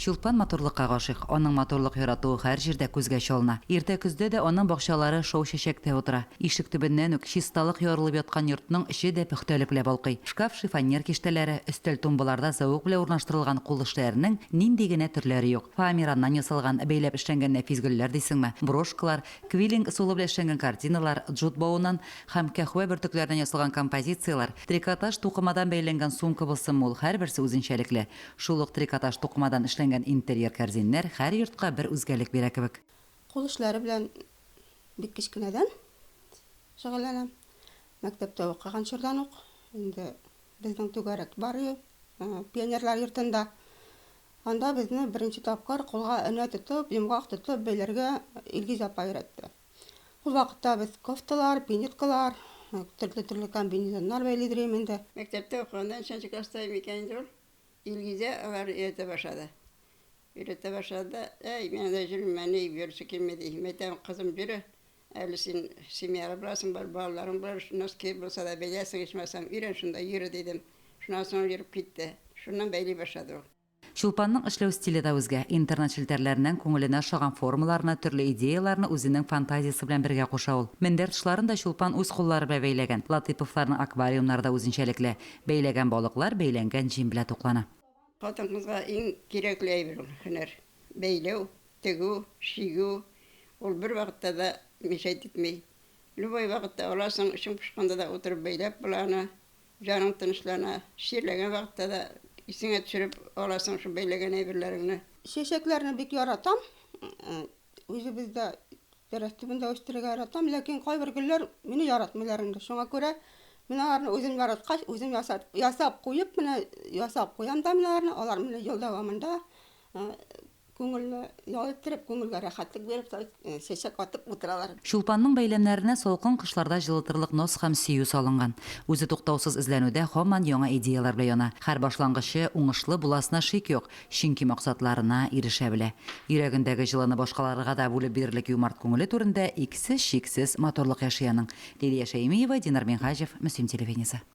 Чулпан матурлыкка гашыйк. Аның матурлык яратуы һәр җирдә күзгә чалына. Иртә көздә дә аның бакчалары шау чәчәктә утыра. Ишек төбеннән үк чисталык ярылып яткан йортның эче дә пөхтәлек белән балкый. Шкаф-шифоньер киштәләре, өстәл-тумбаларда зәвык белән урнаштырылган кул эшләренең нинди генә төрләре юк. Фоамираннан ясалган, бәйләп эшләнгән нәфис гөлләр дисеңме, брошкалар, квиллинг ысулы белән эшләнгән картиналар, джут бавыннан һәм кәһвә бөртекләреннән ясалган композицияләр, трикотаж тукымадан бәйләнгән сумка булсынмы ул, һәрберсе үзенчәлекле. Шул ук трикотаж тукымадан эшләнгән интерьер кәрзиннәр һәр йортка бер үзгәлек бирә кебек. Кул эшләре белән бик кечкенәдән шөгыльләнәм. Мәктәптә укыган чордан ук. Инде безнең түгәрәк бар иде, пионерлар йортында. Анда безне беренче тапкыр кулга энә тотып, йомгак тотып бәйләргә Илгиз апа өйрәтте. Ул вакытта без кофталар, пинеткалар, төрле-төрле комбинезоннар бәйли идек инде. Мәктәптә укыганда ничәнче класста микән инде ул, Илгизә аларны өйрәтә башлады. Өйрәтә башлады да, әй, мин анда йөрмим, әни, йөресе килми, ди. Мин әйтәм, кызым, йөре, әле син семьялы буласың, бар, балаларың булыр, носки булса да бәйләрсең, ичмасам, өйрән шунда, йөре, дидем. Шуннан соң ул йөреп китте. Шуннан бәйли башлады ул. Чулпанның эшләү стиле дә үзгә. Интернет челтәрләреннән күңеленә ошаган формаларны, төрле идеяләрне үзенең фантазиясе белән бергә куша ул. Мендәр тышларын да Чулпан үз куллары белән бәйләгән. Латыйповларның аквариумнары да үзенчәлекле. Бәйләгән балыклар бәйләнгән җим белән туклана. Хатын-кызга иң кирәкле әйбер ул, һөнәр. Бәйләү, тегү, чигү, ул бервакытта да мешать итми. Любой вакытта аласың, эчең пошканда да утырып бәйләп була аны. Җаның тынычлана. Чирләгән вакытта да исеңә төшереп аласың шул бәйләгән әйберләреңне. Чәчәкләрне бик яратам. Үзебездә тәрәз төбендә үстерергә яратам, ләкин кайбер гөлләр мине яратмыйлар инде. Шуңа күрә мин аларны үзем яраткач, үзем ясап, ясап куеп, менә ясап куям да мин аларны. Алар менә ел дәвамында Күңелне ял иттереп, күңелгә рәхәтлек биреп, чәчәк атып утыралар. Чулпанның бәйләмнәренә салкын кышларда җылытырлык наз һәм сөю салынган. Үзе туктаусыз эзләнүдә, һаман яңа идеяләр белән яна. Һәр башлангычы уңышлы буласына шик юк, чөнки максатларына ирешә белә. Йөрәгендәге җылыны башкаларга да бүлеп бирерлек юмарт күңеле түрендә иксез-чиксез матурлык яши аның. Лилия Шәймиева, Динар Минһаҗев, Мөслим телевидениесе.